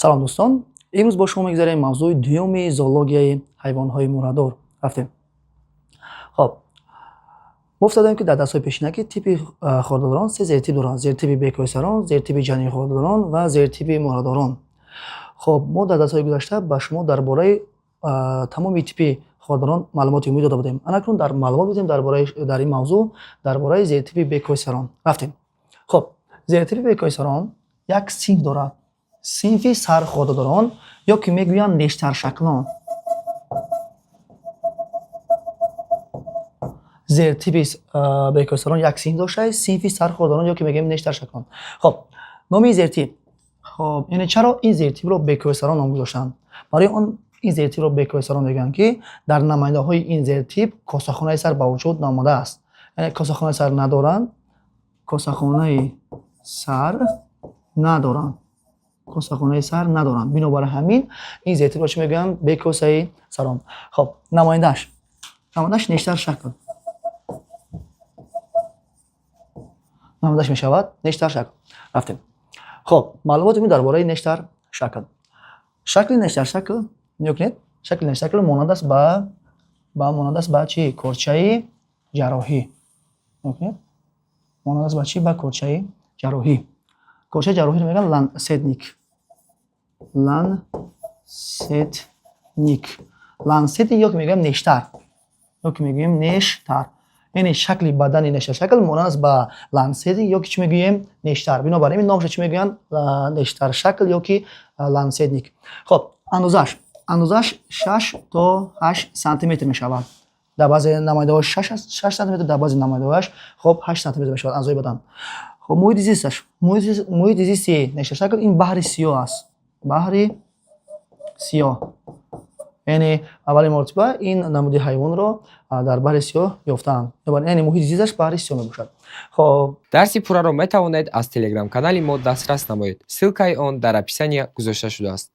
Салом, дӯстон! Имрӯз бо шумо мегузарем мавзӯи дуюми зоологияи ҳайвонҳои мӯҳрадор. Рафтем. Хоб, гуфтадем, ки дар дарсҳои пешина, ки типи хордадорон се зертип доранд: зертипи бекойсарон, зертипи ҷанинхордадорон ва зертипи мӯҳрадорон. Хоб, мо дар дарсҳои гузашта ба шумо дар бораи тамоми типи хордадорон маълумоти умумӣ дода будем. Анакнун дар маълумот медиҳем дар бораи, дар ин мавзӯъ, дар бораи зертипи бекойсарон. Рафтем. Хоб, зертипи бекойсарон як синф дорад, синфи сархордадорон ё ки мегӯянд нештаршаклон. Зертипи бекойсарон як синф дошта, синфи сархордадорон ё ки мегӯем нештаршаклон. Хоб, номи зертип. Хоб, яъне чаро ин зертипро бекойсарон ном гузоштанд? Барои он ин зертипро бекойсарон мегӯянд, ки дар намояндаҳои ин зертип косахонаи сар ба вуҷуд наомадааст, яъне косахонаи сар надоранд, косахонаи сар надоранд, косахонаи сар надоранд. Бинобар ҳамин ин зертипро чӣ мегӯянд? Бекосаи сарон. Хоб, намояндааш нештар шакл. Намояндааш мешавад нештар шакл. Рафтем. Хоб, маълумоти мо дар бораи нештар шакл. Шакли нештар шакл, нигоҳ кунед, шакли нештар шакл монанд аст ба монанд аст ба чӣ? Корчаи ҷарроҳӣ. Нигоҳ кунед, монанд аст ба чӣ? Ба корчаи ҷарроҳӣ. Корчаи ҷарроҳиро мегӯянд лансетник, лансетник, лансетник ё ки мегӯям нештар, ё ки мегӯем нештар. Яъне шакли бадани нештаршакл монанд аст ба лансетник ё ки чӣ мегӯем? Нештар. Бинобар ин номашро чӣ мегӯянд? Нештаршакл ё ки лансетник. Хоб, андозааш 6 то 8 сантиметр мешавад. Дар баъзе намояндаҳояш 6 сантиметр, дар баъзе намояндаҳояш, хоб, 8 сантиметр мешавад андозаи бадан. Хоб, муҳити зисташ, муҳити зисти нештаршакл ин Баҳри Сиёҳ аст, Баҳри Сиёҳ. Яъне аввалин маротиба ин намуди ҳайвонро дар Баҳри Сиёҳ ёфтаанд, яъне муҳити зисташ Баҳри Сиёҳ мебошад. Хоб. Дарси пурраро метавонед аз телеграм-канали мо дастрас намоед. Ссылкаи он дар описания гузошта шудааст.